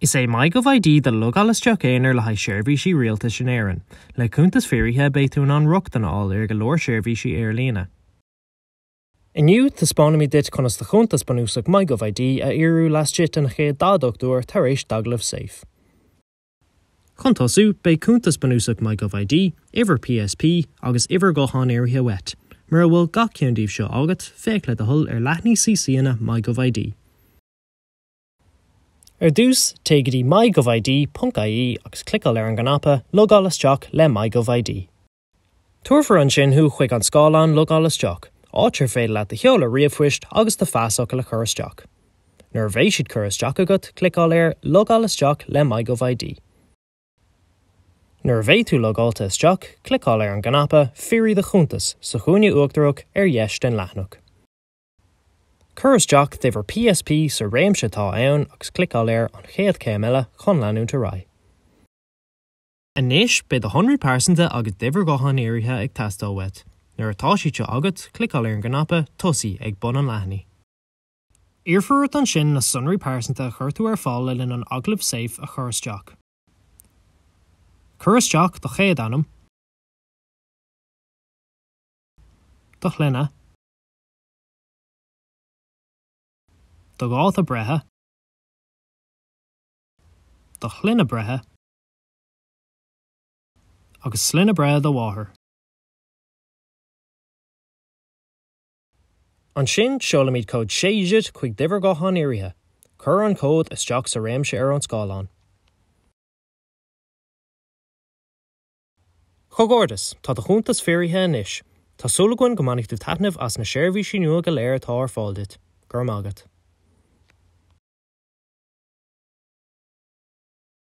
Is é MyGovID do logáil isteach aonair le haghaidh seirbhísí rialtais in Éirinn. Le cuntas fíoraithe beidh tú in ann rochtain a fháil ar go leor seirbhísí ar líne. Inniu, taispeánfaimid duit conas do chuntas bunúsach MyGovID a fhíorú laistigh den chéad 48 uair tar éis d'agallaimh safe. Chun tosú, beidh cuntas bunúsach MyGovID, uimhir PSP agus uimhir ghutháin fhíoraithe uait. Mura bhfuil gach ceann díobh seo agat, féach le do thoil ar leathanaigh CCanna MyGovID. Ar dtús, téigh go dtí mygovid.ie agus cliceáil ar an gcnaipe Logáil isteach le MyGovID. Tabharfar ansin thú chuig an scáileán Logáil isteach, áit ar féidir leat do sheoladh ríomhphoist agus do phasfhocal a chur isteach. Nuair a bheidh siad curtha isteach agat, cliceáil ar Logáil isteach le MyGovID. Nuair a bheidh tú logáilte isteach, cliceáil ar an gcnaipe Fíoraigh do chuntas sa chúinne uachtarach ar dheis den leathanach. Cuir isteach d'uimhir PSP sa réimse atá ann agus cliceáil ar An chéad chéim eile chun leanúint ar aghaidh. Anois, beidh do shonraí pearsanta agus d'uimhir ghutháin fhíoraithe ag teastáil uait. Nuair atá siad seo agat, cliceáil ar an gcnaipe Tosaigh ag bun an leathanaigh. Iarrfar ort ansin na sonraí pearsanta a chuir tú ar fáil le linn an agallaimh safe a chur isteach. Cuir isteach do chéad ainm, do shloinne, do dháta breithe, do shloinne breithe agus sloinne breithe do mháthar. Ansin, seolfaimid cód 6 dhigit chuig d'uimhir ghutháin fhíoraithe. Cuir an cód isteach sa réimse ar an scáileán. Comhghairdeas! Tá do chuntas fíoraithe anois. Tá súil againn go mbainfidh tú taitneamh as na seirbhísí nua go léir atá ar fáil duit. Go raibh maith agat.